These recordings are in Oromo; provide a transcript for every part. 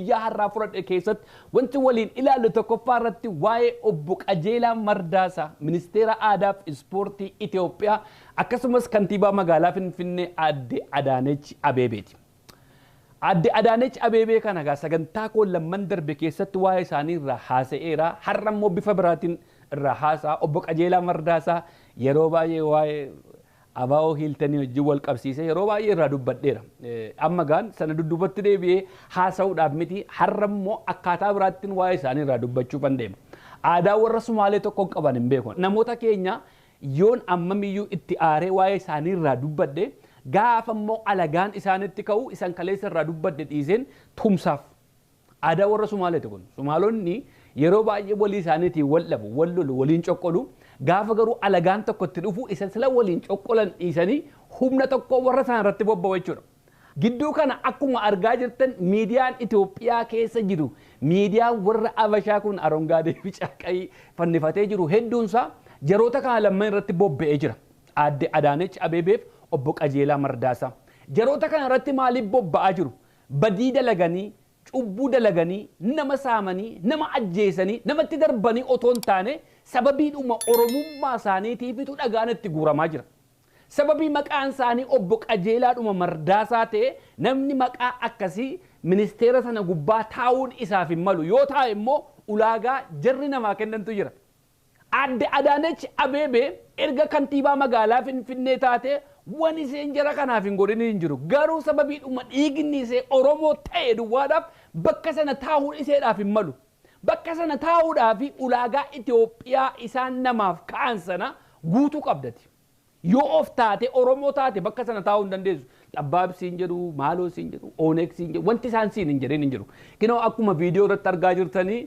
Guyyaa har'aa fudhadhe keessatti wanti waliin ilaallu tokkoffaa irratti waa'ee obbo Qajeelaa Mardaasaa, ministeera aadaa fi ispoortii Itoophiyaa, akkasumas kantiibaa magaalaa Finfinnee Aadde Adaanech Abeebeeti. Aadde Adaanech Abeebee kana egaa sagantaa koo lamman darbe keessatti waa'ee isaanii irraa haasa'eera. Har'a immoo bifa biraatiin irraa haasa'a. Obbo Qajeelaa Mardaasaa yeroo baay'ee waa'ee Abaa'oo Hiiltanii wajjin wal qabsiisee yeroo baay'ee irraa dubbadheera. Amma gaan sana dudduubatti deebi'ee haasa'uudhaaf miti, har'a immoo akkaataa biraattiin waa'ee isaanii irraa dubbachuufan deema. Aadaa warra Sumaalee tokko qaban hin beeku. Namoota keenya yoon ammamiyyuu itti aaree waa'ee isaanii irraa dubbadhe, gaafa immoo alagaan isaanitti ka'u isan kaleessa irraa dubbadhe dhiiseen tumsaaf. Aadaa warra Sumaaleeti kun. Sumaalonni yeroo baay'ee walii isaaniitiin wal dhabu, wal lolu, waliin coqqolu. Gaafa garuu alagaan tokko itti dhufu isa sila waliin coqqolan dhiisanii humna tokko warra isaan irratti bobba'u jechuudha. Gidduu kana akkuma argaa jirtan miidiyaan Itoophiyaa keessa jiru, miidiyaan warra Abashaa kun arongaadee fi caaqayii fannifatee jiru hedduunsaa jaroota kana lamman irratti bobba'ee jira. Aadde Adaanech Abeebeef obbo Qajeelaa Mardaasaa. Jaroota kana irratti maaliif bobba'aa jiru? Badii dalaganii, cubbuu dalaganii, nama saamanii, nama ajjeesanii, namatti darbanii otoo hin taane, sababiidhuma Oromummaa isaaniitiifitu dhagaan itti guuramaa jira. Sababii maqaan isaanii obbo Qajeelaadhuma Mardaasaa ta'e, namni maqaa akkasii ministeera sana gubbaa taa'uun isaaf hin malu. Yoo taa'e immoo ulaagaa jarri namaa kennantu jira. Aadde Adaanech Abeebee erga kantiibaa magaalaa Finfinnee taate waan isheen jara kanaaf hin godhin hin jiru. Garuu sababiidhuma dhiigni ishee Oromoo ta'e duwwaadhaaf bakka sana taa'uun isheedhaaf hin malu. Bakka sana taa'uudhaaf ulaagaa Itoophiyaa isaan namaaf ka'an sana guutuu qabdati. Yoo of taate, Oromoo taate, bakka sana taa'uu hin dandeessu. Xabbaab siin jedhu, maaloo siin jedhu, Ooneeg siin jedhu, wanti isaan siin hin jedhin hin jiru. Kinoo akkuma viidiyoo irratti argaa jirtanii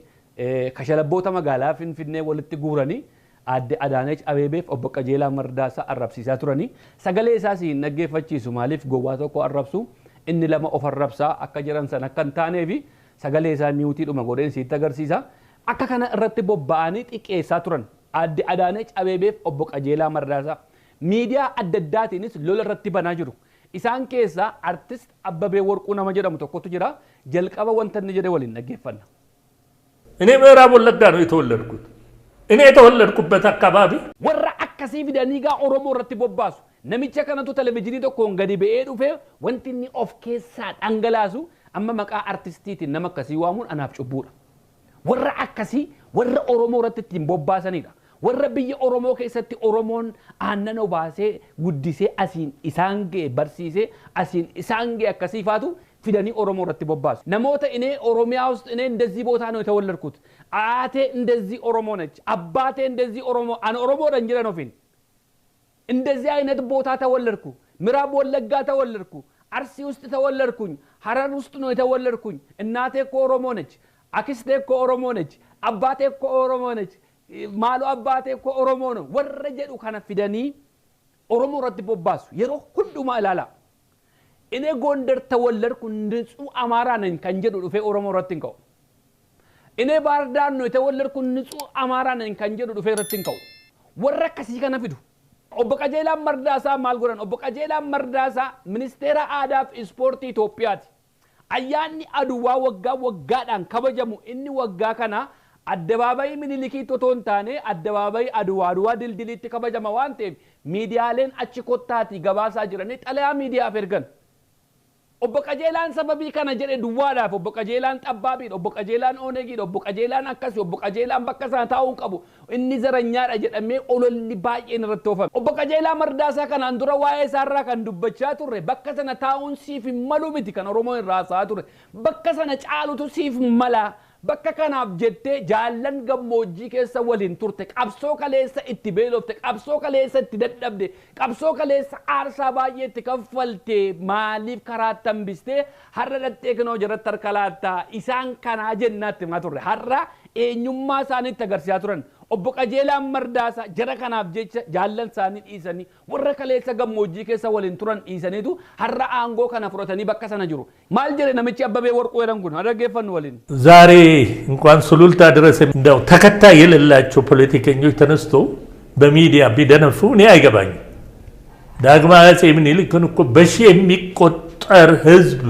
kashalabboota magaalaa Finfinnee walitti guuranii Aadde Adaanech Abeebeef obbo Qajeelaa Mardaasaa arrabsiisaa turanii. Sagalee isaas hin dhaggeeffachiisu, maaliif gowwaa tokko arrabsu inni lama of arrabsaa akka jiran sana akka hin taaneefi sagalee isaa miutiidhuma godheen sitti agarsiisa. Akka kana irratti bobba'anii xiqqeessaa turan Aadde Adaanech Abeebeef obbo Qajeelaa Mardaasaa. Miidiyaa adda addaatiinis lola irratti banaa jiru. Isaan keessaa artist Abbabee Warquu nama jedhamu tokkotu jira. Jalqaba wanta inni jedhe waliin dhaggeeffanna. እኔ ምዕራብ ወለጋ ነው የተወለድኩት። እኔ የተወለድኩበት አካባቢ Warra akkasii fidanii gaa Oromoo irratti bobbaasu. Namicha kanatu televizyiinii tokkoon gadi ba'ee dhufee wanti inni of keessaa dhangalaasu, amma maqaa artistiitiin nama akkasii waamuun anaaf cubbuudha. Warra akkasii warra Oromoo irratti ittiin bobbaasanidha. Warra biyya Oromoo keessatti Oromoon aannan obaasee guddisee asiin isaan ga'e, barsiisee asiin isaan ga'e akkasii faatu fidanii Oromoo irratti bobbaasu. Namoota እኔ ኦሮሚያ ውስጥ እኔ እንደዚህ ቦታ ነው የተወለድኩት፣ አያቴ እንደዚህ ኦሮሞ ነች፣ አባቴ እንደዚህ ኦሮሞ፣ አን ኦሮሞodhan jiran ofiin እንደዚህ አይነት ቦታ ተወለድኩ፣ ምዕራብ ወለጋ ተወለድኩ፣ አርሲ ውስጥ ተወለድኩኝ፣ ሀረር ውስጥ ነው የተወለድኩኝ። እናቴ እኮ ኦሮሞ ነች፣ አክስቴ እኮ ኦሮሞ ነች፣ አባቴ እኮ ኦሮሞ ነች፣ ማሉ አባቴ እኮ ኦሮሞ ነው warra jedhu kana fidanii Oromoo irratti bobbaasu yeroo hundumaa ilaalaa. እኔ ጎንደር ተወለድኩ ንጹህ አማራ ነኝ kan jedhu dhufee Oromoo irratti hin ka'u. እኔ ባህር ዳር ነው የተወለድኩ ንጹህ አማራ ነኝ kan jedhu dhufee irratti hin ka'u. Warra akkasii kana fidu. Obbo Qajeelaan Mardaasaa maal godhan? Obbo Qajeelaan Mardaasaa ministeera aadaa fi ispoortii Itoophiyaati. Ayyaanni Aduwaa waggaa waggaadhaan kabajamu inni waggaa kana addabaabayii Minilikiitti otoo hin taane addabaabayii Aduwaa, Aduwaa Dildiliitti kabajama waan ta'eef miidiyaaleen achi kottaatii gabaasaa jiranii xalayaa miidiyaaf ergan. Obbo Qajeelaan sababii kana jedhe duwwaadhaaf obbo Qajeelaan xabbaabiidha, obbo Qajeelaan Onegiidha, obbo Qajeelaan akkasii, obbo Qajeelaan bakka sana taa'uu qabu, inni zaranyaadha jedhamee ololli baay'een irratti oofame. Obbo Qajeelaa Mardaasaa kanaan dura waa'ee isaarraa kan dubbachaa turre, bakka sana taa'uun siif hin malu miti kan Oromoon irraa haasa'aa ture. Bakka sana caalutu siif mala. Bakka kanaaf jettee jaallan gammoojjii keessa waliin turte, qabsoo kaleessa itti beelofte, qabsoo kaleessa itti dadhabde, qabsoo kaleessa aarsaa baay'ee itti kaffalte maaliif karaa hambistee har'a dhattee kinoo jalatti harka laattaa isaan kanaa jennaatti himaa turre. Har'a eenyummaa isaaniitti agarsiisaa turan. Obbo Qajeelaan Mardaasaa jara kanaaf jecha jaallan isaanii dhiisanii, warra kaleessa gammoojjii keessa waliin turan dhiisaniitu har'a aangoo kana fudhatanii bakka sana jiru. Maal jedhe namichi Abbabee Warquu jedhan kun? Haa dhaggeeffannu waliin. ዛሬ እንኳን ሱሉልታ ድረስ እንደው ተከታይ የሌላቸው ፖለቲከኞች ተነስቶ በሚዲያ ቢደነፉ እኔ አይገባኝም። ዳግማዊ አፄ ምኒልክን እኮ በሺህ የሚቆጠር ሕዝብ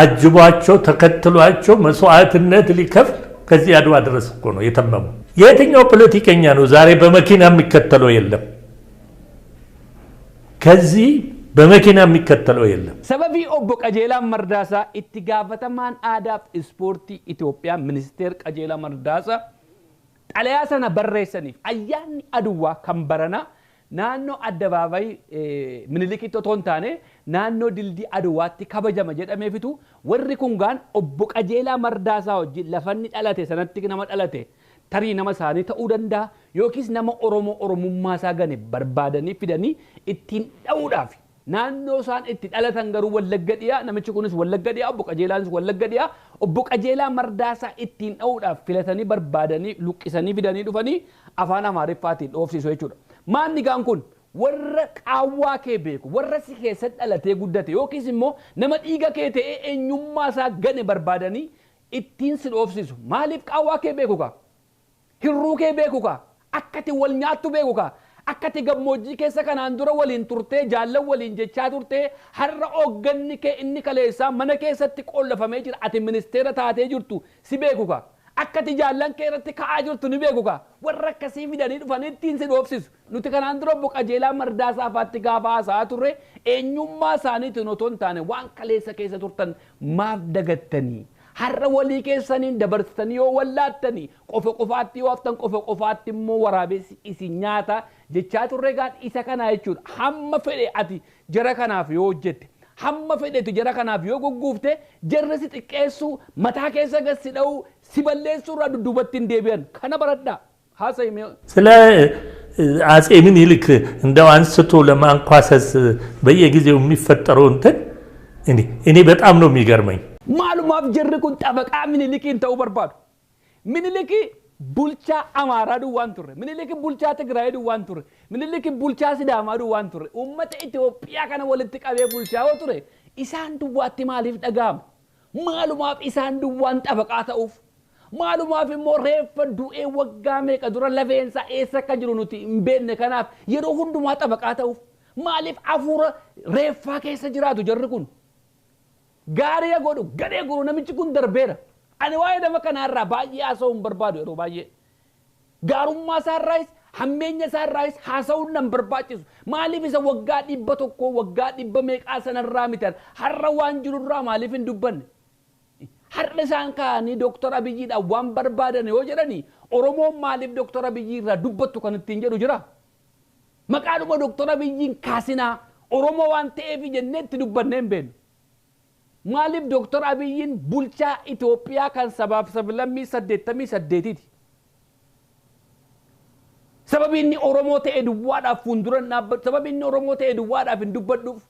አጅቧቸው ተከትሏቸው መስዋዕትነት ሊከፍል ከዚህ አድዋ ድረስ እኮ ነው የተመሙ። የትኛው ፖለቲከኛ ነው ዛሬ በመኪና የሚከተለው? የለም። ከዚህ በመኪና የሚከተለው የለም። Sababii obbo Qajeelaa Mardaasaa itti gaafatamaan aadaaf ispoortii Itoophiyaa ministeer Qajeelaa Mardaasaa xalayaa sana barreessaniif ayyaanni Aduwaa kan baranaa naannoo addabaabayii Minilikitti otoo hin taane naannoo dildii Aduwaatti kabajama jedhameefitu warri kun gaan obbo Qajeelaa Mardaasaa wajjin lafanni dhalate sanatti nama dhalate tarii nama isaanii ta'uu danda'a yookiis nama Oromoo Oromummaa isaa gane barbaadanii fidanii ittiin dha'uudhaaf naannoo isaan itti dhalatan garuu Wallagga dhiyaa, namichi kunis Wallagga dhiyaa, obbo Qajeelaanis Wallagga dhiyaa, obbo Qajeelaa Mardaasaa ittiin dha'uudhaaf filatanii barbaadanii luqqisanii fidanii dhufanii afaan Amaariffaatiin dhoofsisu jechuudha. Maanni gaan kun warra qaawwaa kee beeku, warra si keessatti dhalatee guddate yookiis immoo nama dhiiga kee ta'ee eenyummaa isaa gane barbaadanii ittiin si dhoofsisu. Maaliif qaawwaa kee beeku kaa? Hirruu kee beeku kaa? Akka ati wal nyaattu beeku kaa? Akka ati gammoojjii keessa kanaan dura waliin turtee jaallan waliin jechaa turtee har'a hoogganni kee inni kaleessaa mana keessatti qollafamee jira ati ministeera taatee jirtu si beeku kaa? Akka ati jaallan kee irratti ka'aa jirtu ni beeku kaa? Warra akkasii fidanii dhufanii ittiin si dhoofsisu. Nuti kanaan dura obbo Qajeelaa Mardaasaa faatti gaafa haasa'aa turre eenyummaa isaaniitiin otoo hin taane waan kaleessa keessa turtan maaf dagattanii? Har'a walii keessaniin dabarsitanii yoo wallaattanii qofa qofaatti yoo haftan qofa qofaatti immoo waraabessi isin nyaata jechaa turre gaan isa kanaa jechuudha. Hamma fedhe ati jara kanaaf yoo hojjette, hamma fedhetu jara kanaaf yoo gugguufte, jarri si xiqqeessuu mataa keessa gad si dha'uu si balleessuu irraa dudduubatti hin deebi'an. Kana baradhaa. Haasa'e mee. ስለ አጼ ምኒልክ እንደው አንስቶ ለማንኳሰስ በየጊዜው የሚፈጠረው እንትን እኔ በጣም ነው የሚገርመኝ። Maalumaaf jarri kun xabaqaa Minilikiin ta'uu barbaadu? Miniliki bulchaa Amaaraa duwwaan turre. Miniliki bulchaa Tigraay duwwaan turre. Miniliki bulchaa Sidaamaa duwwaan turre. Uummata Itoophiyaa kana walitti qabee bulchaa yoo ture isaan duwwaatti maaliif dhaga'ama? Maalumaaf isaan duwwaan xabaqaa ta'uuf? Maalumaaf immoo reeffa du'ee waggaa meeqa dura lafeensaa eessa akka jiru nuti hin beekne kanaaf yeroo hundumaa xabaqaa ta'uuf? Maaliif hafuura reeffaa keessa jiraatu jarri kun? Gaarii godhu gadhee godhu namichi kun darbeera. Ani waa'ee nama kanaarraa baay'ee haasa'uu hin barbaadu yeroo baay'ee. Gaarummaa isaarraayis hammeenya isaarraayis haasa'uun nan barbaachisu. Maaliif isa waggaa 100 waggaa dhibba meeqaa sanarraa mitan har'a waan jirurraa maaliif hin dubbanne? Har'a isaan ka'anii Dooktar Abiyyiidhaan waan barbaadan yoo jedhani Oromoon maaliif Dooktar Abiyyi irraa dubbattu kan ittiin jedhu jira? Maqaadhuma Dooktar Abiyyiin kaasinaa Oromoo waan ta'eef jennee itti dubbannee hin beeknu. Maaliif Dooktar Abiyyiin bulchaa Itoophiyaa kan sabaaf sablammii 88ti? Sababi inni Oromoo ta'e duwwaadhaaf fuuldura hin dhaabbatu. Sababi inni Oromoo ta'e duwwaadhaaf hin dubbadhuuf.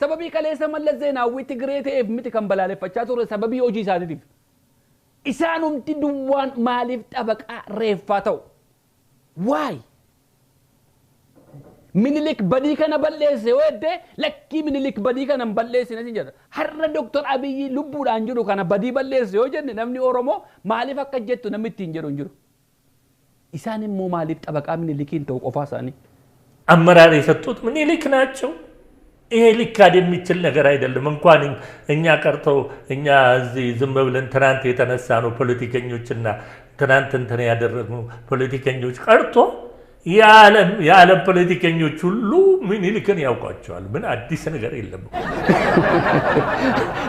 Sababii kaleessa Mallas Zeenaawwii Tigree ta'eef miti kan balaaleffachaa ture sababii hojii isaatiitiif. Isaanumti duwwaan maaliif xabaqaa reeffaa ta'u? Waay! Minilik badii kana balleesse yoo jette lakkii Minilik badii kana hin balleessine sin jedha. Har'a Dooktar Abiyyi lubbuudhaan jiru kana badii balleesse yoo jenne namni Oromoo maaliif akka jettu namni ittiin jedhu hin jiru. Isaan immoo maaliif xabaqaa Minilikiin ta'u qofaa isaanii? አመራር የሰጡት ምኒልክ ናቸው። ይሄ ሊካድ የሚችል ነገር አይደለም። እንኳን እኛ ቀርተው እኛ እዚህ ዝም ብለን ትናንት የተነሳ ነው ፖለቲከኞችና ትናንት እንትን ያደረግነው ፖለቲከኞች ቀርቶ የዓለም ፖለቲከኞች ሁሉ ምኒልክን ያውቋቸዋል። ምን አዲስ ነገር የለም።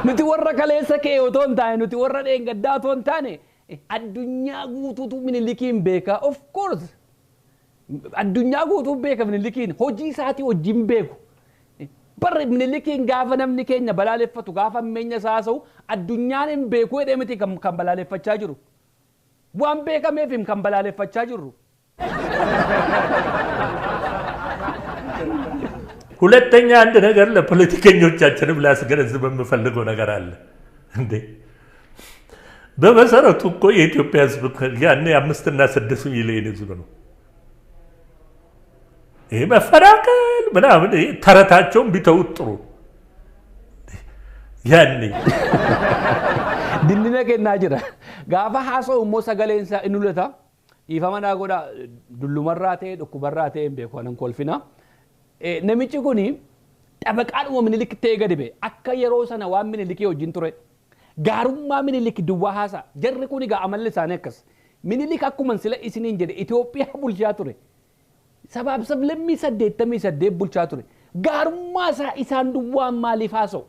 Nuti warra kaleessa kee otoo hin taane, nuti warra dheengaddaa otoo hin taane, addunyaa guutuutu Minilikiin beeka. Of course addunyaa guutuu beeka Minilikiin hojii isaatii wajjin beeku. Barri Minilikiin gaafa namni keenya balaaleffatu gaafa hammeenya isaa haasa'u addunyaan hin beeku jedhee miti kan balaaleffachaa jiru. Waan beekameef kan balaaleffachaa jirru. ሁለተኛ አንድ ነገር ለፖለቲከኞቻችንም ላስገነዝብ የምፈልገው ነገር አለ። እንዴ በመሰረቱ እኮ የኢትዮጵያ ሕዝብ ያኔ 5 እና 6 ሚሊዮን ሕዝብ ነው። ይሄ መፈናቀል ምናምን ይሄ ተረታቸውን ቢተውት ጥሩ። ያኔ Dindina kennaa jira. Gaafa haasa'u immoo sagaleen isaa inni lulata. Dhiifama naa godha dullumarraa ta'e dhukkubarraa ta'e hin beeku anan kolfina. Namichi kuni xabaqaadhuma Minilik ta'ee gadi ba'e. Akka yeroo sana waan Minilikii wajjin ture. Gaarummaa Minilik duwwaa haasa'a. Jarri kun egaa amalli isaanii akkas. Minilik akkuma sila isiniin jedhe Itoophiyaa bulchaa ture. Sabaaf sablammii 88 bulchaa ture. Gaarummaa isaa isaan duwwaan maaliif haasa'u?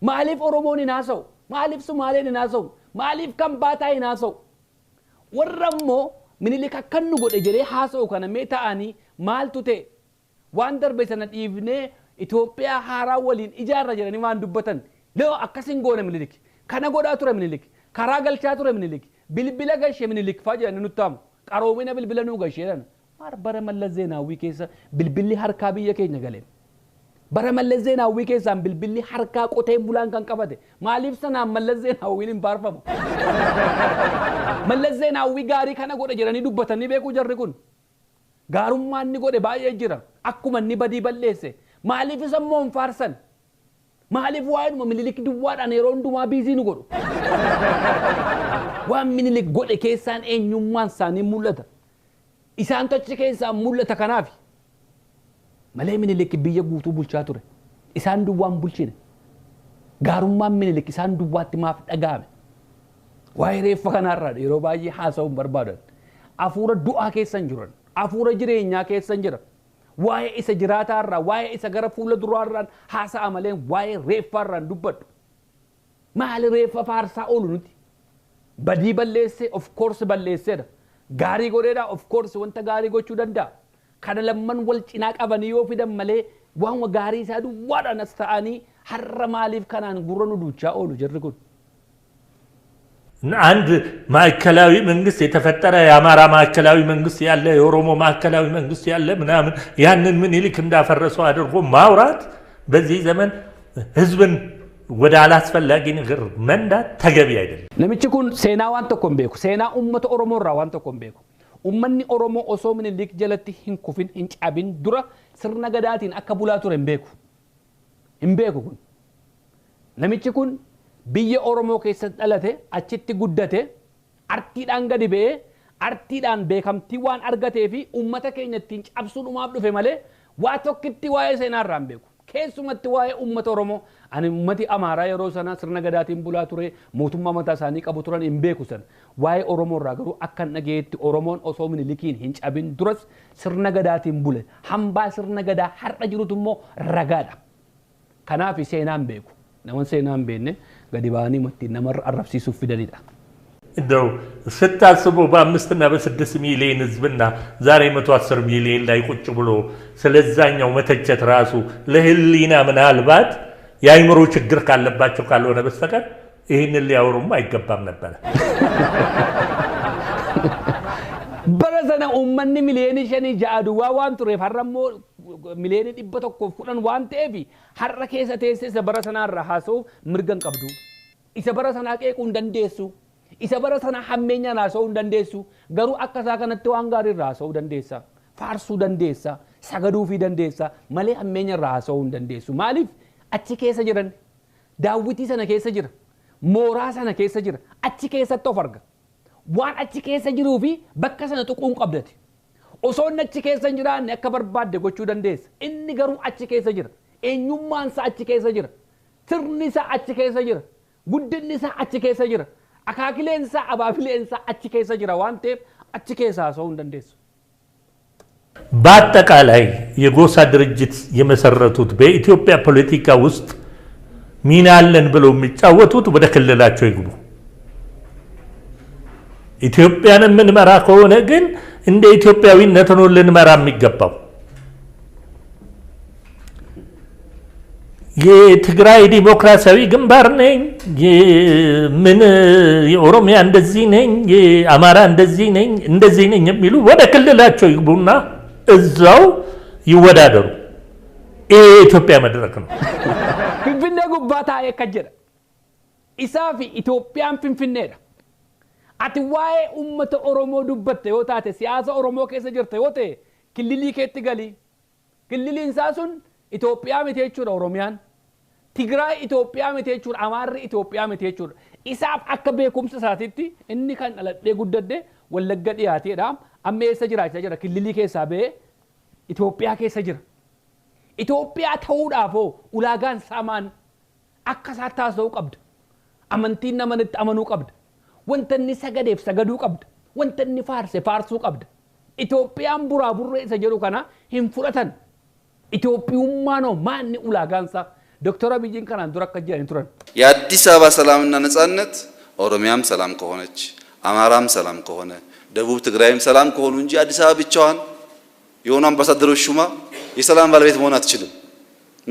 Maaliif Oromoon hin haasa'u? Maaliif Sumaaleen hin haasa'u? Maaliif Kambaataa hin haasa'u? Warra immoo Minilik akkan nu godhe jedhee haasa'u kana mee ta'anii maaltu ta'e? Waan darbe sana dhiifnee Itoophiyaa haaraa waliin ijaarra jedhanii waan dubbatan. Loo akkas hin goone Minilik. Kana godhaa ture Minilik. Karaa galchaa ture Minilik. Bilbila galchee Minilik fa'aa jedhanii nutti hamu. Qaroomina bilbila nuu galchee jedhan. Maal bara Mallas Zeenaawwii keessa bilbilli harkaa biyya keenya galee. Bara Mallas Zeenaawwii keessaan bilbilli harkaa qotee bulaan kan qabate. Maaliif sanaan Mallas Zeenaawwiin hin faarfamu? Mallas Zeenaawwii gaarii kana godhe jedhanii dubbatanii beekuu jarri kun. Gaarummaan inni godhe baay'ee jira. Akkuma inni badii balleesse. Maaliif isa immoo hin faarsan? Maaliif waa'ee Minilik duwwaadhaan yeroo hundumaa biizii nu godhu? Waan Minilik godhe keessaan eenyummaan isaanii mul'ata. Isaan achi keessaan mul'ata kanaaf. Malee Minilik biyya guutuu bulchaa ture. Isaan duwwaan bulchine. Gaarummaan Minilik isaan duwwaatti maaf dhaga'ame? Waa'ee reeffa kanaarraa yeroo baay'ee haasa'uu hin barbaadan. Hafuura du'aa keessa hin jiran. Hafuura jireenyaa keessa hin jiran. Waa'ee isa jiraataarraa, waa'ee isa gara fuula duraarraan haasa'a malee waa'ee reeffaarraan dubbadhu. Maali reeffa faarsaa oolu nuti? Badii balleessee of course balleesseedha. Gaarii godheedha of course wanta gaarii gochuu danda'a. Kana lamman wal cinaa qabanii yoo fidan malee waan gaarii isaa duwwaadhaan as ta'anii har'a maaliif kanaan gurra nu duuchaa oolu jarri kun? አንድ ማዕከላዊ መንግስት የተፈጠረ የአማራ ማዕከላዊ መንግስት ያለ የኦሮሞ ማዕከላዊ መንግስት ያለ ምናምን ያንን ምኒልክ እንዳፈረሰው አድርጎ ማውራት በዚህ ዘመን ህዝብን ወደ አላስፈላጊ ነገር መንዳት ተገቢ አይደለም። Namichi kun seenaa waan tokko hin beeku. Seenaa uummata Oromoo irraa waan tokko hin beeku. Uummanni Oromoo osoo Minilik jalatti hin kufin hin cabin dura sirna gadaatiin akka bulaa ture hin beeku. Hin beeku kun. Namichi kun biyya Oromoo keessatti dhalate, achitti guddate, artiidhaan gadi ba'ee, artiidhaan beekamtii waan argatee fi uummata keenya ittiin cabsuudhumaaf dhufe malee waa tokkitti waa'ee seenaa irraa hin beeku. Keessumatti waa'ee uummata Oromoo, ani uummati Amaaraa yeroo sana sirna gadaatiin bulaa ture, mootummaa mataa isaanii qabu turan hin beeku sana. Waa'ee Oromoo irraa garuu akka hin dhagayetti Oromoon osoo Minilikiin hin cabin duras sirna gadaatiin bule. Hambaa sirna gadaa har'a jirutu immoo ragaadha. Kanaaf seenaa hin beeku. Nama seenaa hin beekne gadi ba'anii ittiin nama arrabsiisuuf fidanidha. እንደው ስታስበው በ5ና በ6 ሚሊዮን ህዝብና ዛሬ 110 ሚሊዮን ላይ ቁጭ ብሎ ስለዛኛው መተቸት ራሱ ለህሊና ምናልባት የአይምሮ ችግር ካለባቸው ካልሆነ በስተቀር ይህንን ሊያወሩም አይገባም ነበረ። Bara sana uummanni miliyoonii 5-6 duwwaa waan tureef har'a immoo miliyoonii 110 waan ta'eef har'a keessa teessee isa bara sanaarraa haasa'uuf mirga hin qabdu. Isa bara sanaa qeequu hin dandeessu. Isa bara sanaa hammeenyaan haasa'uu hin dandeessu. Garuu akka isaa kanatti waan gaarii irraa haasa'uu dandeessa. Faarsuu dandeessa. Sagaduufii dandeessa. Malee hammeenya irraa haasa'uu hin dandeessu. Maaliif achi keessa jiran? Daawwitii sana keessa jira. Mooraa sana keessa jira. Achi keessatti of arga. Waan achi keessa jiruu fi bakka sana tuquu hin qabdati. Osoo inni achi keessa hin jiraanne akka barbaadde gochuu dandeessa. Inni garuu achi keessa jira. Eenyummaan isaa achi keessa jira. Sirni isaa achi keessa jira. Guddinni isaa achi keessa jira. Akaakileen isaa abaabileen isaa achi keessa jira waan ta'eef achi keessa haasa'uu hin dandeessu. በአጠቃላይ የጎሳ ድርጅት የመሰረቱት በኢትዮጵያ ፖለቲካ ውስጥ ሚና አለን ብለው የሚጫወቱት ወደ ክልላቸው ይግቡ። ኢትዮጵያን የምንመራ ከሆነ ግን እንደ ኢትዮጵያዊነት ነው ልንመራ የሚገባው። የትግራይ ዲሞክራሲያዊ ግንባር ነኝ፣ ምን የኦሮሚያ እንደዚህ ነኝ፣ የአማራ እንደዚህ ነኝ፣ እንደዚህ ነኝ የሚሉ ወደ ክልላቸው ይግቡና እዛው ይወዳደሩ። ይሄ የኢትዮጵያ መድረክ ነው። Finfinnee gubbaa taa'ee akka jedha. Isaa fi Itoophiyaan Finfinneedha. Ati waa'ee uummata Oromoo dubbatte yoo taate, siyaasa Oromoo keessa jirte yoo ta'e, kililii keetti galii. Kililiin isaa sun Itoophiyaa miti jechuudha Oromiyaan. Tigraay Itoophiyaa miti jechuudha, Amaarri Itoophiyaa miti jechuudha. Isaaf akka beekumsa isaatiitti inni kan dhaladhee guddadhe Wallagga dhiyaateedha. Amma eessa jiraachaa jira? Kililii keessaa ba'ee Itoophiyaa keessa jira. Itoophiyaa ta'uudhaaf hoo ulaagaan isaa maal? Akka isaatti haasa'uu qabda. Amantiin namanitti amanuu qabda. Wanta inni sagadeef sagaduu qabda. Wanta inni faarse faarsuu qabda. Itoophiyaan buraa burree isa jedhu kana hin fudhatan. Itoophiyummaan hoo maanni ulaagaansaa? Dooktar Abiyyiin kanaan dura akka jedhanii turan. የአዲስ አበባ ሰላምና ነጻነት ኦሮሚያም ሰላም ከሆነች፣ አማራም ሰላም ከሆነ፣ ደቡብ ትግራይም ሰላም ከሆኑ እንጂ አዲስ አበባ ብቻዋን የሆኑ አምባሳደሮች ሹማ የሰላም ባለቤት መሆን አትችልም።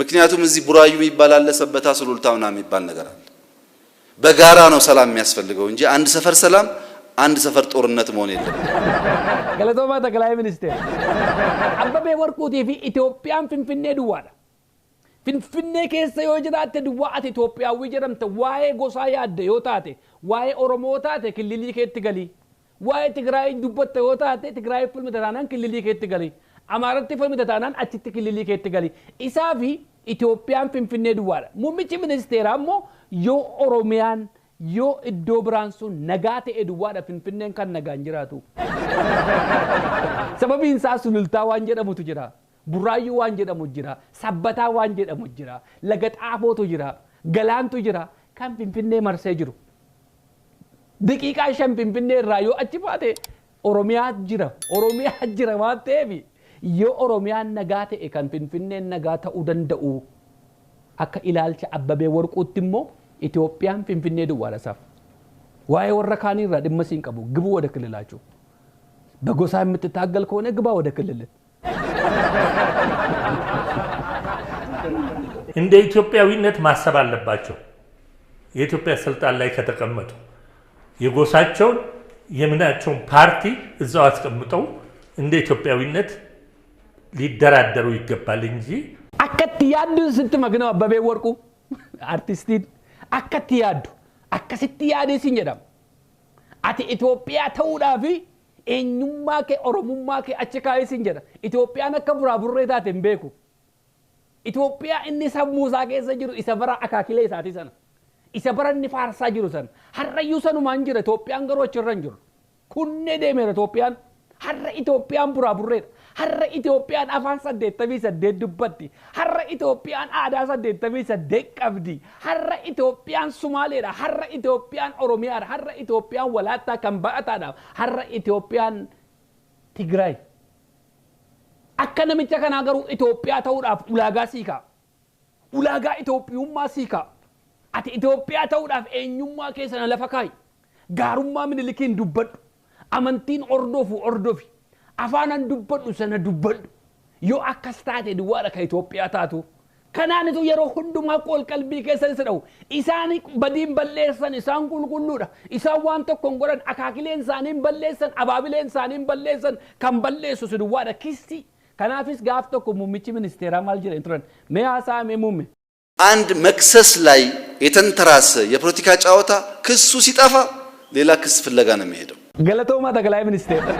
ምክንያቱም እዚህ ቡራዩ የሚባል አለ፣ ሰበታ፣ ሱሉልታ ምናምን የሚባል ነገር አለ። በጋራ ነው ሰላም የሚያስፈልገው እንጂ አንድ ሰፈር ሰላም አንድ ሰፈር ጦርነት መሆን የለም። Galatoomaa ጠቅላይ ministeera. Abbabee Warquutii fi Itoophiyaan Finfinnee duwwaadha. Finfinnee keessa yoo jiraatte duwwaa ati Itoophiyaawwii jedhamta. Waa'ee gosaa yaadde yoo taate, waa'ee Oromoo taate killilii keetti galii. Waa'ee Tigraay dubbatta yoo taate, Tigraay falmita taanaan killilii keetti galii. Amaaratti falmita taanaan achitti killilii keetti galii. Isaa fi Itoophiyaan Finfinnee duwwaadha. Muummichi ministeeraa immoo yoo Oromiyaan yoo iddoo biraan sun nagaa ta'e duwwaadha Finfinneen kan nagaan jiraatu. Sababiin isaa Sulultaa waan jedhamutu jira. Burraayyuu waan jedhamu jira. Sabbataa waan jedhamu jira. Laga Xaafootu jira. Galaantu jira. Kan Finfinnee marsee jiru. Daqiiqaa 5 Finfinnee irraa yoo achi baate Oromiyaa jira. Oromiyaa jira waan ta'eef yoo Oromiyaan nagaa ta'e kan Finfinneen nagaa ta'uu danda'u. Akka ilaalcha Abbabee Warquutti immoo Itoophiyaan Finfinnee duwwaadha isaaf. Waa'ee warra kaanii irraa dhimma siin qabu ግቡ ወደ ክልላችሁ። በጎሳ የምትታገል ከሆነ ግባ ወደ ክልል። እንደ ኢትዮጵያዊነት ማሰብ አለባቸው። የኢትዮጵያ ስልጣን ላይ ከተቀመጡ የጎሳቸውን የምናቸውን ፓርቲ እዛው አስቀምጠው እንደ ኢትዮጵያዊነት ሊደራደሩ ይገባል እንጂ Akkatti yaaddu sitti maknoo Abbabee Warquu artistiin akkatti yaaddu akkasitti yaadee siin jedhama. Ati Itoophiyaa ta'uudhaaf eenyummaa kee Oromummaa kee achi kaa'ee siin jedha. Itoophiyaan akka buraa burree taate hin beeku. Itoophiyaa inni sammuu isaa keessa jiru isa bara akaakilee isaatii sana. Isa bara inni faarsaa jiru sana. Har'ayyuu sanumaan jira, Itoophiyaan garuu achirra hin jiru. Kunnee deemeera Itoophiyaan. Har'a Itoophiyaan buraa burreedha. Har'a Itoophiyaan afaan 88 dubbatti. Har'a Itoophiyaan aadaa 88 qabdi. Har'a Itoophiyaan Sumaaleedha. Har'a Itoophiyaan Oromiyaadha. Har'a Itoophiyaan Walaattaa kan ba'ataadha. Har'a Itoophiyaan Tigraay. Akka namicha kanaa garuu Itoophiyaa ta'uudhaaf ulaagaa sii kaa'a. Ulaagaa Itoophiyummaa sii kaa'a. Ati Itoophiyaa ta'uudhaaf eenyummaa kee sana lafa kaa'i. Gaarummaa Minilikiin dubbadhu. Amantiin hordofu hordofi. Afaanan dubbadhu sana dubbadhu. Yoo akkas taate duwwaadha ka Itoophiyaa taatu. Kanaanitu yeroo hundumaa qool qalbii keessa isa dha'u. Isaan badiin balleessan, isaan qulqulluudha. Isaan waan tokko hin godhan, akaakileen isaanii hin balleessan, abaabileen isaanii hin balleessan, kan balleessu si duwwaadha kissi. Kanaafis gaaf tokko muummichi ministeeraa maal jedhan turan? Mee haasaa mee muumme? አንድ መክሰስ ላይ የተንተራሰ የፖለቲካ ጨዋታ ክሱ ሲጠፋ ሌላ ክስ ፍለጋ ነው የሚሄደው። Galatoomaa ጠቅላይ ministeera.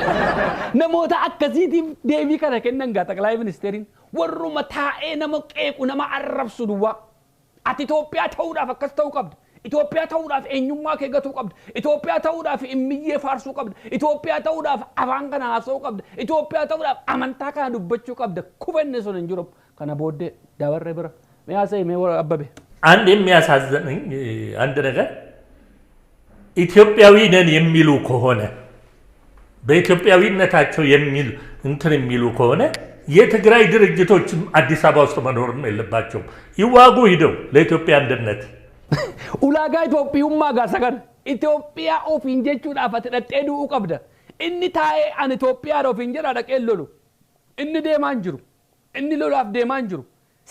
Namoota akkasiitiif deebii kana kennan gaa ጠቅላይ ministeeriin warruma taa'ee nama qeequ nama arrabsu duwwaa. Ati Itoophiyaa ta'uudhaaf akkas ta'uu qabda. Itoophiyaa ta'uudhaaf eenyummaa kee gatuu qabda. Itoophiyaa ta'uudhaaf immiyyee faarsuu qabda. Itoophiyaa ta'uudhaaf afaan kana haasa'uu qabda. Itoophiyaa ta'uudhaaf amantaa kana dubbachuu qabda. Kufanni sun hin jiru. Kana booddee dabarree bira. Mee haasa'e mee warra Abbabe. አንድ የሚያሳዝነኝ አንድ ነገር ኢትዮጵያዊ ነን የሚሉ ከሆነ በኢትዮጵያዊነታቸው የሚሉ እንትን የሚሉ ከሆነ የትግራይ ድርጅቶችም አዲስ አበባ ውስጥ መኖርም የለባቸውም። ይዋጉ ሂደው ለኢትዮጵያ አንድነት። Ulaagaa Itoophiyummaa gaasa kana. Itoophiyaa ofiin jechuudhaaf ati dhaqxee du'uu qabda. Inni taa'ee ani Itoophiyaadha ofiin jedha dhaqee lolu. Inni deemaa hin jiru. Inni lolaaf deemaa hin jiru.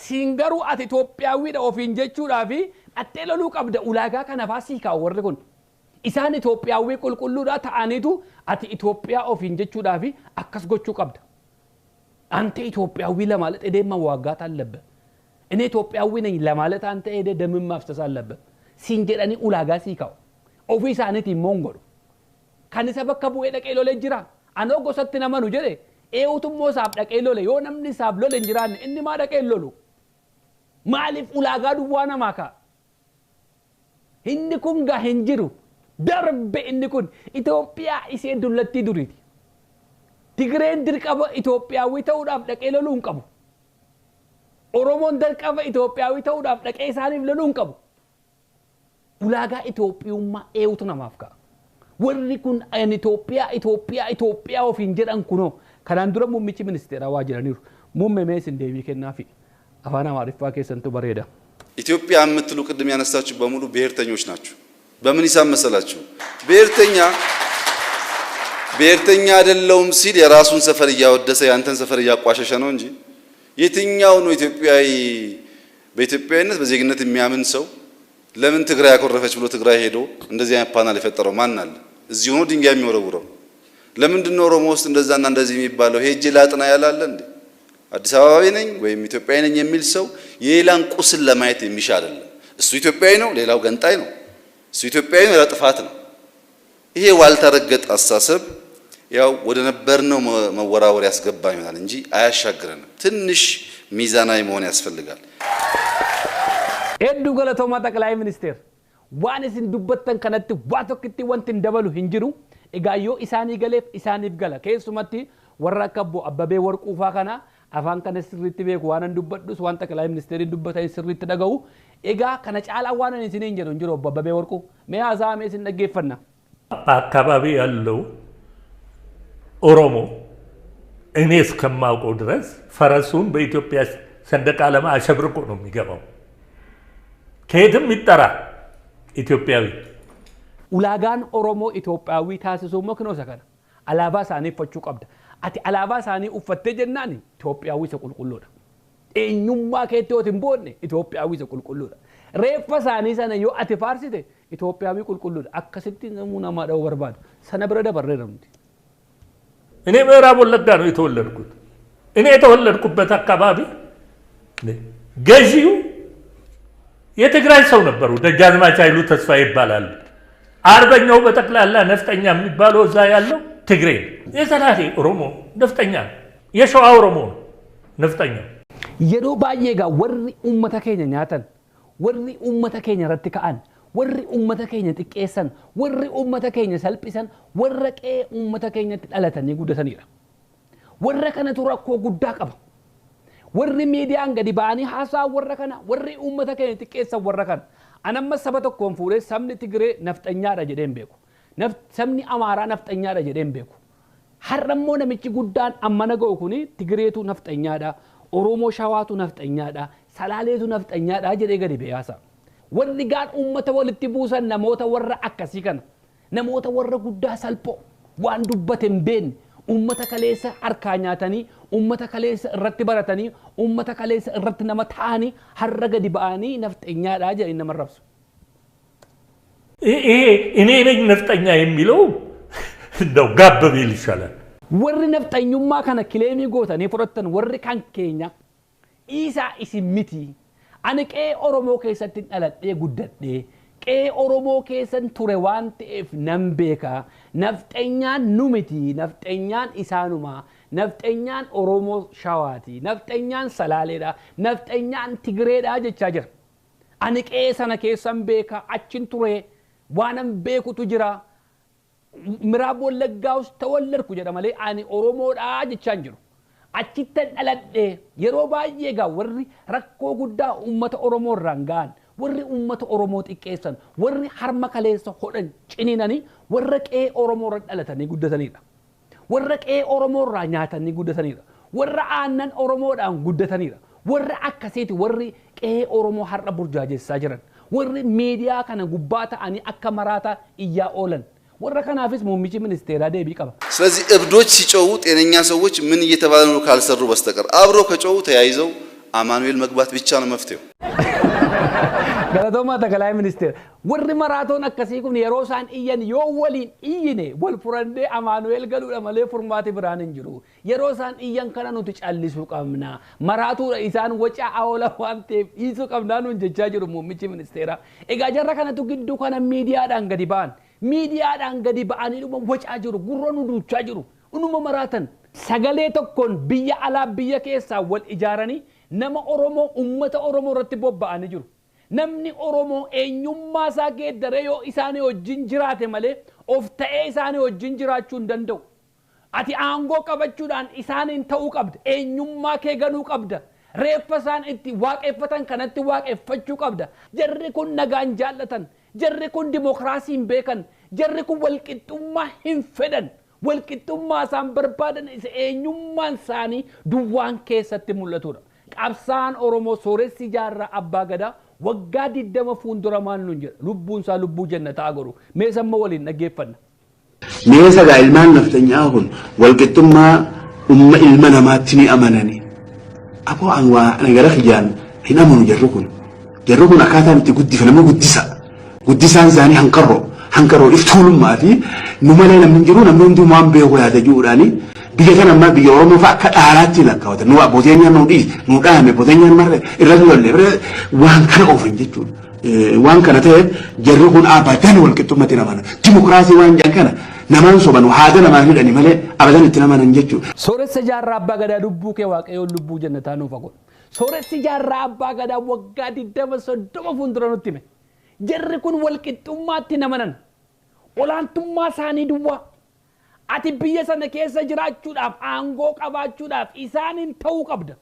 Siin garuu ati Itoophiyaawwiidha ofiin jechuudhaaf dhaqxee loluu qabda. Ulaagaa kanaafaa sii kaa'u warri kun. Isaan Itoophiyaawwii qulqulluudha ta'aniitu ati Itoophiyaa ofiin jechuudhaaf akkas gochuu qabda. አንተ ኢትዮጵያዊ ለማለት ሄደህ መዋጋት አለብህ። እኔ ኢትዮጵያዊ ነኝ ለማለት አንተ ሄደህ ደምን ማፍሰስ አለብህ። siin jedhanii ulaagaa sii kaa'u. Ofii isaaniitiin immoo hin godhu. Kan isa bakka bu'ee dhaqee lolee jira. Anoo gosatti namanu jedhe eenyutummoo isaaf dhaqee lole yoo namni isaaf lole hin jiraanne inni maa dhaqee lolu? Maaliif ulaagaa duwwaa namaa kaa'a? Inni kun gaa hin jiru. Darbe inni kun Itoophiyaa ishee dullattii duriiti. Tigreen dirqama Itoophiyaawii ta'uudhaaf dhaqee loluu hin qabu. Oromoon dirqama Itoophiyaawii ta'uudhaaf dhaqee isaaniif loluu hin qabu. Ulaagaa Itoophiyummaa eenyutu namaaf ka'a? Warri kun Itoophiyaa Itoophiyaa Itoophiyaa ofiin jedhan kunoo kanaan dura muummichi ministeeraa waa jedhaniiru. Muummee mee isin deebii kennaafi afaan Amaariffaa keessantu bareeda. ኢትዮጵያ የምትሉ ቅድም ያነሳችሁ በሙሉ ብሔርተኞች ናችሁ። በምን ሂሳብ መሰላችሁ? ብሔርተኛ ብሔርተኛ አይደለውም ሲል የራሱን ሰፈር እያወደሰ ያንተን ሰፈር እያቋሸሸ ነው እንጂ የትኛው ነው ኢትዮጵያዊ በኢትዮጵያዊነት በዜግነት የሚያምን ሰው ለምን ትግራይ ያኮረፈች ብሎ ትግራይ ሄዶ እንደዚህ አይነት ፓናል የፈጠረው ማን አለ? እዚህ ሆኖ ድንጋይ የሚወረውረው ለምንድን ነው? ኦሮሞ ውስጥ እንደዛና እንደዚህ የሚባለው ሄጄ ላጥና ያላለ እንዴ? አዲስ አበባዊ ነኝ ወይም ኢትዮጵያዊ ነኝ የሚል ሰው የሌላን ቁስል ለማየት የሚሻ አይደለም። እሱ ኢትዮጵያዊ ነው፣ ሌላው ገንጣይ ነው። እሱ ኢትዮጵያዊ ነው፣ ሌላው ጥፋት ነው። ይሄ ዋልታ ረገጥ አስተሳሰብ ያው ወደ ነበርነው መወራወር ያስገባ ይሆናል እንጂ አያሻግረንም። ትንሽ ሚዛናዊ መሆን ያስፈልጋል። Hedduu galatoomaa ጠቅላይ ministeer waan isin dubbattan kanatti waa tokkitti wanti hin dabalu hin jiru. Egaa yoo isaanii galeef isaaniif gala. Keessumatti warra akka obbo Abbabee Warquu faa kana afaan kana sirriitti beeku waan an dubbadhus waan ጠቅላይ ministeeriin dubbatan sirriitti dhaga'u. Egaa kana caalaa waan ani isiniin jedhu hin jiru obbo Abbabee Warquu. Mee haasaa mee isin dhaggeeffanna. በአካባቢ ያለው ኦሮሞ እኔ እስከማውቀው ድረስ ፈረሱን በኢትዮጵያ ሰንደቅ ዓላማ አሸብርቆ ነው የሚገባው። ከየትም ይጠራ ኢትዮጵያዊ። Ulaagaan Oromoo Itoophiyaawii taasisuu immoo kinoo isa kana. Alaabaa isaanii uffachuu qabda. Ati alaabaa isaanii uffattee jennaan Itoophiyaawii isa qulqulluudha. Eenyummaa keetti yoo hin boonne Itoophiyaawii isa qulqulluudha. Reeffa isaanii sana yoo ati faarsite Itoophiyaawii qulqulluudha. Akkasitti namuu namaa dha'uu barbaadu. Sana bira dabarreera nuti. እኔ ምዕራብ ወለጋ ነው የተወለድኩት። እኔ የተወለድኩበት አካባቢ ገዢው የትግራይ ሰው ነበሩ። ደጃዝማች ኃይሉ ተስፋ ይባላሉ። አርበኛው በጠቅላላ ነፍጠኛ የሚባለው እዛ ያለው ትግሬ ነው። የሰላሌ ኦሮሞ ነፍጠኛ ነው። የሸዋ ኦሮሞ ነው ነፍጠኛ። Yeroo baay'ee egaa warri uummata keenya nyaatan, warri uummata keenya irratti ka'an, warri uummata keenya xiqqeessan, warri uummata keenya salphisan, warra qe'ee uummata keenyatti dhalatanii guddatanidha. Warra kanatu rakkoo guddaa qaba. Warri miidiyaan gadi ba'anii haasaa warra kana, warri uummata keenya xiqqeessan warra kana. An amma saba tokkoon fuudhee sabni Tigree nafxanyaadha jedhee hin beeku. Sabni Amaaraa nafxanyaadha jedhee hin beeku. Har'a immoo namichi guddaan ammana ga'u kuni Tigreetu nafxanyaadha, Oromoo Shawaatu nafxanyaadha, Salaaleetu nafxanyaadha jedhee gadi ba'ee haasa'a. Warri gaan uummata walitti buusan namoota warra akkasii kana. Namoota warra guddaa salphoo waan dubbate hin beekne uummata kaleessa harkaa nyaatanii, uummata kaleessa irratti baratanii, uummata kaleessa irratti nama ta'anii har'a gadi ba'anii nafxanyaadha jedhanii nama rabsu. ይሄ እኔ ነኝ ነፍጠኛ የሚለው እንደው ጋብ ቢል ይሻላል። Warri nafxanyummaa kana kileemii gootanii fudhattan warri kan keenya dhiisaa isin miti. Ani qe'ee Oromoo keessatti dhaladhee guddadhee qe'ee Oromoo keessan ture waan ta'eef nan beeka. Nafxanyaan nu miti, nafxanyaan isaanuma, nafxanyaan Oromoo Shawaati, nafxanyaan Salaaleedha, nafxanyaan Tigreedha jechaa jira. Ani qe'ee sana keessan beeka, achin ture, waanan beekutu jira. ምዕራብ ወለጋ ውስጥ ተወለድኩ jedha malee ani Oromoodha jechaa hin jiru. Achittan dhaladhe yeroo baay'ee egaa warri rakkoo guddaa uummata Oromoo irraan ga'an, warri uummata Oromoo xiqqeessan, warri harma kaleessa hodhan ciniinanii warra qe'ee Oromoo irra dhalatanii guddatanidha. Warra qe'ee Oromoo irraa nyaatanii guddatanidha. Warra aannan Oromoodhaan guddatanidha. Warra akkasiiti warri qe'ee Oromoo har'a burjaajessaa jiran. Warri miidiyaa kana gubbaa ta'anii akka maraataa iyyaa oolan. Warra kanaafis muummichi ministeeraa deebii qaba. ስለዚህ እብዶች ሲጮሁ ጤነኛ ሰዎች ምን እየተባለ ነው ካልሰሩ በስተቀር አብሮ ከጮሁ ተያይዘው አማኑኤል መግባት ብቻ ነው መፍትሄው። Galatoomaa ጠቅላይ ministeera. Warri maraatoon akkasii kun yeroo isaan iyyan yoo waliin iyyine wal furannee Amaanu'eel galuudha malee furmaati biraan hin jiru. Yeroo isaan iyyan kana nuti callisuu qabna. Maraatuudha isaan waca oola waan ta'eef dhiisuu qabnaa nuun jechaa jiru muummichi ministeera. Egaa jarra kanatu gidduu kana miidiyaadhaan gadi ba'an. Miidiyaadhaan gadi ba'anii dhuma wacaa jiru. Gurra nu duuchaa jiru. Unuma maraatan. Sagalee tokkoon biyya alaa biyya keessaa wal ijaaranii nama Oromoo uummata Oromoo irratti bobba'anii jiru. Namni Oromoo eenyummaa isaa geeddaree yoo isaanii wajjin jiraate malee of ta'ee isaanii wajjin jiraachuu hin danda'u. Ati aangoo qabachuudhaan isaaniin ta'uu qabda. Eenyummaa kee ganuu qabda. Reeffa isaan itti waaqeffatan kanatti waaqeffachuu qabda. Jarri kun nagaan jaallatan. Jarri kun dimokiraasii hin beekan. Jarri kun walqixxummaa hin fedhan. Walqixxummaa isaan barbaadan isa eenyummaan isaanii duwwaan keessatti mul'atudha. Qabsaan Oromoo Sooressi Jaarraa Abbaa Gadaa waggaa 20 fuuldura maal nuun jedha. Lubbuun isaa lubbuu jannataa godhu. Mee samma waliin dhaggeeffanna. Mee sagaa ilmaan naftanyaa kun walqixxummaa umma ilma namaatti ni amanani. Aboo an waa nagara kiyyaan hin amanu jarri kun. Jarri kun akkaataan itti guddifa nama guddisa. Guddisaan isaanii hanqarroo. Hanqarroo iftuulummaa fi nu malee namni hin jiru namni hunduu waan beeku yaada jiruudhaani biyya kana ammaa biyya Oromoo fa'a akka dhaalaatti lakkaawwatan. Nu abbooteen nu dhiis nu dhaame abbooteen marre irratti lolle waan kana oofan jechuudha. Waan kana ta'eef jarri kun abadan walqixxummaatti hin amanan. Dimokiraasii waan jedhan kana namaan soban haada namaan hidhani malee abadan itti amanan jechuudha. Sooressa Jaarraa Abbaa Gadaa lubbuu kee Waaqayyoon lubbuu jannataa nuuf haa godhu. Sooressi Jaarraa Abbaa Gadaa waggaa 20 30 fuuldura nutti hime. Jarri kun walqixxummaatti hin amanan. Olaantummaa isaanii duwwaa. Ati biyya sana keessa jiraachuudhaaf aangoo qabaachuudhaaf isaaniin ta'uu qabda.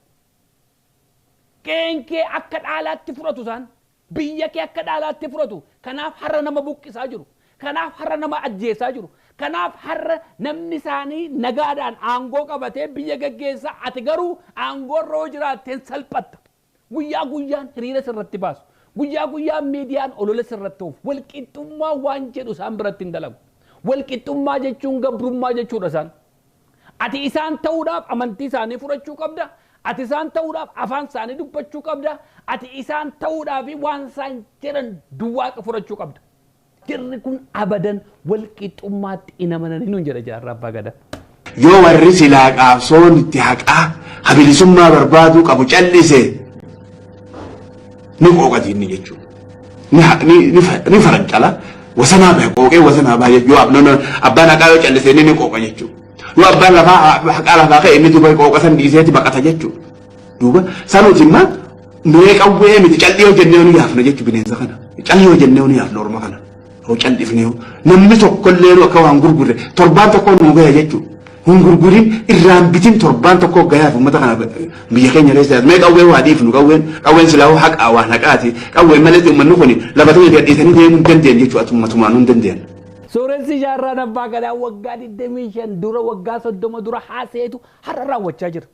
Qe'een kee akka dhaalaatti fudhatu isaan. Biyya kee akka dhaalaatti fudhatu. Kanaaf har'a nama buqqisaa jiru. Kanaaf har'a nama ajjeesaa jiru. Kanaaf har'a namni isaanii nagaadhaan aangoo qabatee biyya gaggeessaa ati garuu aangoo irra yoo jiraatteen salphatta. Guyyaa guyyaan hiriira sirratti baasu. Guyyaa guyyaan miidiyaan olola sirratti oofu. Walqixxummaa waan jedhu isaan biratti hin dalagu. Walqixxummaa jechuun gabrummaa jechuudha isaan. Ati isaan ta'uudhaaf amantii isaanii fudhachuu qabda. Ati isaan ta'uudhaaf afaan isaanii dubbachuu qabda. Ati isaan ta'uudhaaf waan isaan jedhan duwwaa fudhachuu qabda. Jarri kun abadan walqixxummaatti hin amananii nuun jedha Jaarraa Abbaa Gadaa. Yoo warri silaa qaabsoon itti haqaa habilisummaa barbaaduu qabu callise ni qooqati inni jechuudha. Ni farancala wasanaa bahe qooqee wasanaa bahe yoo abbaan haqaa yoo callise inni ni qooqa jechuudha. Yoo abbaan lafaa haqaa lafaa ka'e inni duuba qooqa san dhiiseeti baqata jechuudha. Duuba sanuuti immoo mee qawwee miti callii yoo jennee nu yaafna jechuudha bineensa kana. Callii yoo jennee nu yaafna orma kana. Yoo callifnee namni tokkollee nu akka waan gurgurre torbaan tokko nu gaya jechuudha. Hin gurgurin irraan bitin torbaan tokko gayaaf uummata kana biyya keenya keessa mee qawwee waa dhiifnu qawween qawween silaa haqaa waan haqaati qawween malee uummanni kun lafa ta'e gadhiisanii deemuu hin dandeenye jechuudha ummatumaan hin dandeenye. Sooressi Jaarraan Abbaa Gadaa waggaa 25 dura waggaa 30 dura haaseetu har'a raawwachaa jira.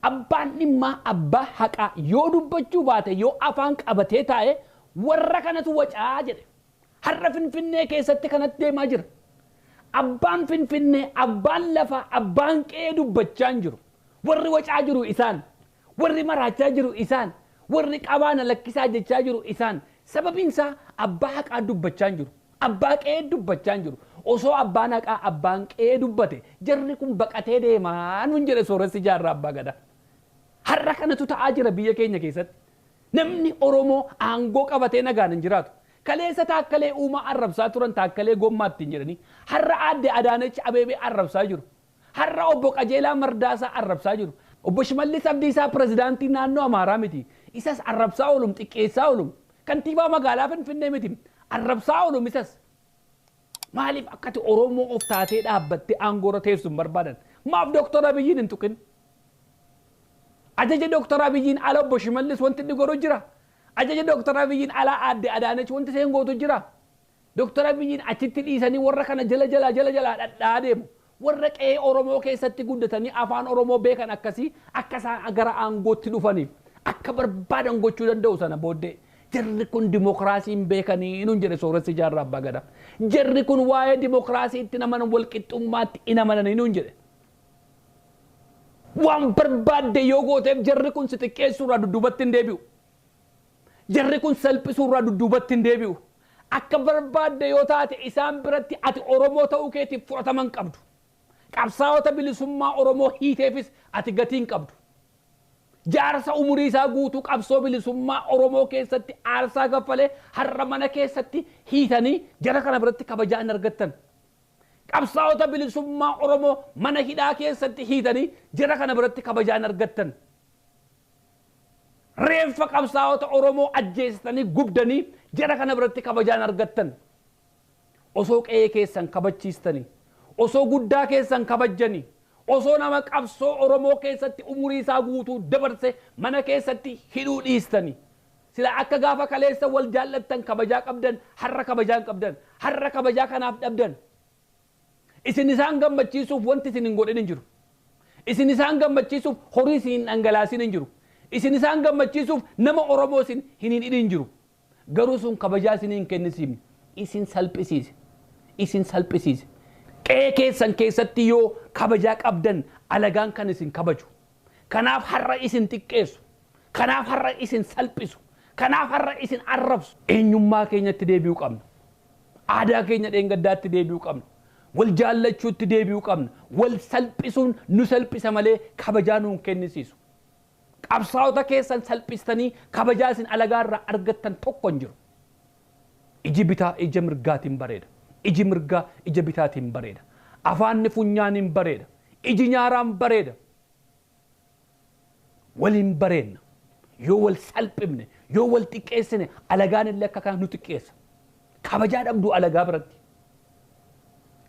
Abbaan dhimmaa abbaa haqaa yoo dubbachuu baate yoo afaan qabatee taa'e warra kanatu wacaa jedhe. Har'a Finfinnee keessatti kanatti deemaa jira. Abbaan Finfinnee, abbaan lafaa, abbaan qe'ee dubbachaa hin jiru. Warri wacaa jiru isaan. Warri maraachaa jiru isaan. Warri qabaana lakkisaa jechaa jiru isaan. Sababiin isaa abbaa haqaa dubbachaa hin jiru. Abbaa qe'ee dubbachaa hin jiru. Osoo abbaan haqaa abbaan qe'ee dubbate jarri kun baqatee deemaa nuun jedhe Sooressi Jaarraa Abbaa Gadaa. Har'a kanatu ta'aa jira biyya keenya keessatti. Namni Oromoo aangoo qabatee nagaan hin jiraatu. Kaleessa Taakkalee Uumaa arrabsaa turan Taakkalee Gommaatti hin jedhanii. Har'a Aadde Adaanech Abeebee arrabsaa jiru. Har'a Obbo Qajeelaa Mardaasaa arrabsaa jiru. Obbo Shimallis Abdiisaa pirezidaantii naannoo Amaaraa miti. Isas arrabsaa oolum xiqqeessaa oolum. Kantiibaa magaalaa Finfinnee miti. Arrabsaa oolum isas. Maaliif akkati Oromoo of taatee dhaabbattee aangoo irra teessu hin barbaadan? Maaf Dooktor Abiyyiin hin tuqin? Ajaja Dooktor Abiyyiin ala Obbo Shimallis wanti inni godhu jira. Ajaja Dooktor Abiyyiin ala Aadde Adaanech wanti isheen gootu jira. Dooktor Abiyyiin achitti dhiisanii warra kana jala jalaa jala jalaa dhadhaa deemu. Warra qe'ee Oromoo keessatti guddatanii afaan Oromoo beekan akkasii akka isaan gara aangootti dhufaniif akka barbaadan gochuu danda'u sana booddee. Jarri kun dimokiraasii hin beekanii nuun jedhe Sooressi Jaarraa Abbaa Gadaa. Jarri kun waa'ee dimokiraasii itti amanan walqixxummaatti hin amananii nuun jedhe. Waan barbaadde yoo gooteef jarri kun si xiqqeessuurraa dudduubatti hin deebi'u. Jarri kun salphisuurraa dudduubatti hin deebi'u. Akka barbaadde yoo taate isaan biratti ati Oromoo ta'uu keetiif fudhatama hin qabdu. Qabsaa'ota bilisummaa Oromoo hiiteefis ati gatii hin qabdu. Jaarsa umurii isaa guutuu qabsoo bilisummaa Oromoo keessatti aarsaa kaffalee har'a mana keessatti hiitanii jara kana biratti kabajaa hin argattan. Qabsaa'ota bilisummaa Oromoo mana hidhaa keessatti hiitanii jara kana biratti kabajaa hin argattan. Reeffa qabsaa'ota Oromoo ajjeessitanii gubdanii jara kana biratti kabajaa hin argattan. Osoo qe'ee keessan kabachiistanii, osoo guddaa keessan kabajjanii, osoo nama qabsoo Oromoo keessatti umurii isaa guutuu dabarse mana keessatti hidhuu dhiistanii, Sila akka gaafa kaleessa wal jaallattan kabajaa qabdan, har'a kabajaa hin qabdan, har'a kabajaa kanaaf dhabdan. Isin isaan gammachiisuuf wanti isin hin godhin hin jiru. Isin isaan gammachiisuuf horii isin hin dhangalaasin hin jiru. Isin isaan gammachiisuuf nama Oromoo isin hin hidhin hin jiru. Garuu sun kabajaa isin hin kennisiifne. Isin salphisiise. Isin salphisiise. Qe'ee keessan keessatti yoo kabajaa qabdan alagaan kan isin kabaju. Kanaaf har'a isin xiqqeessu. Kanaaf har'a isin salphisu. Kanaaf har'a isin arrabsu. Eenyummaa keenyatti deebi'uu qabna. Aadaa keenya dheengaddaatti deebi'uu qabna. Wal jaallachuutti deebi'uu qabna. Wal salphisuun nu salphisa malee kabajaa nuun kennisiisu. Qabsaa'ota keessan salphistanii kabajaa isin alagaa irraa argattan tokko hin jiru. Iji bitaa ija mirgaatiin bareeda. Iji mirgaa ija bitaatiin bareeda. Afaanni funyaaniin bareeda. Iji nyaaraan bareeda. Waliin bareenna. Yoo wal salphifne, yoo wal xiqqeessine alagaan illee akka kana nu xiqqeessa. Kabajaa dhabdu alagaa biratti.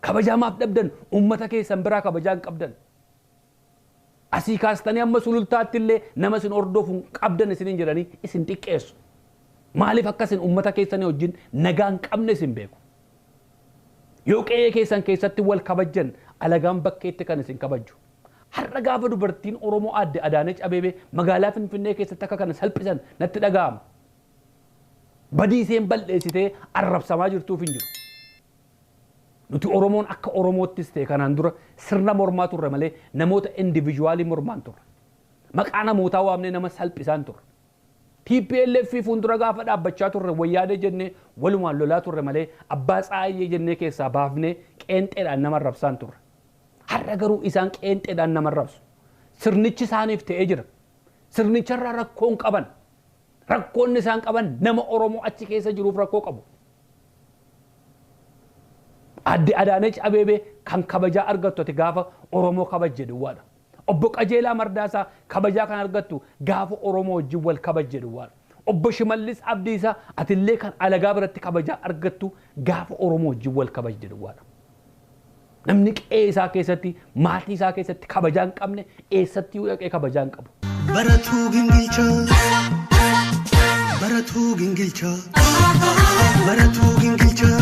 Kabajaa maaf dhabdan? Uummata keessan biraa kabajaa hin qabdan. Asii kaastanii amma sulultaatti illee nama isin hordofu hin qabdan isiniin jedhanii isin xiqqeessu. Maaliif akka isin uummata keessanii wajjin nagaa hin qabne isin beeku. Yoo qe'ee keessan keessatti wal kabajjan alagaan bakkeetti kan isin kabajju. Har'a gaafa dubartiin Oromoo aadde Adaanech Abeebee magaalaa Finfinnee keessatti akka kana salphisan natti dhaga'ama. Badii isheen balleessitee arrabsamaa jirtuuf hin jiru. Nuti Oromoon akka Oromoottis ta'e kanaan dura sirna mormaa turre malee namoota indivijuwaalii mormaan turre. Maqaa namootaa waamnee nama salphisaan turre. TPLF fuuldura gaafa dhaabbachaa turre wayyaanee jennee walumaan lolaa turre malee abbaa tsaayyee jennee keessaa baafnee qeenxeedhaan nama arrabsaan turre. Har'a garuu isaan qeenxeedhaan nama arrabsu. Sirnichi isaaniif ta'ee jira. Sirnicharraa rakkoon qaban. Rakkoonni isaan qaban nama Oromoo achi keessa jiruuf rakkoo qabu. Aadde Adaanech Abeebee kan kabajaa argattu ati gaafa Oromoo kabajje duwwaadha. Obbo Qajeelaa Mardaasaa kabajaa kan argattu gaafa Oromoo wajjin wal kabajje duwwaadha. Obbo Shimallis Abdiisaa atillee kan alagaa biratti kabajaa argattu gaafa Oromoo wajjin wal kabajje duwwaadha. Namni qe'ee isaa keessatti maatii isaa keessatti kabajaa hin qabne eessatti yoo dhaqee kabajaa hin qabu. Baratuu gingilchaa, baratuu gingilchaa, baratuu gingilchaa.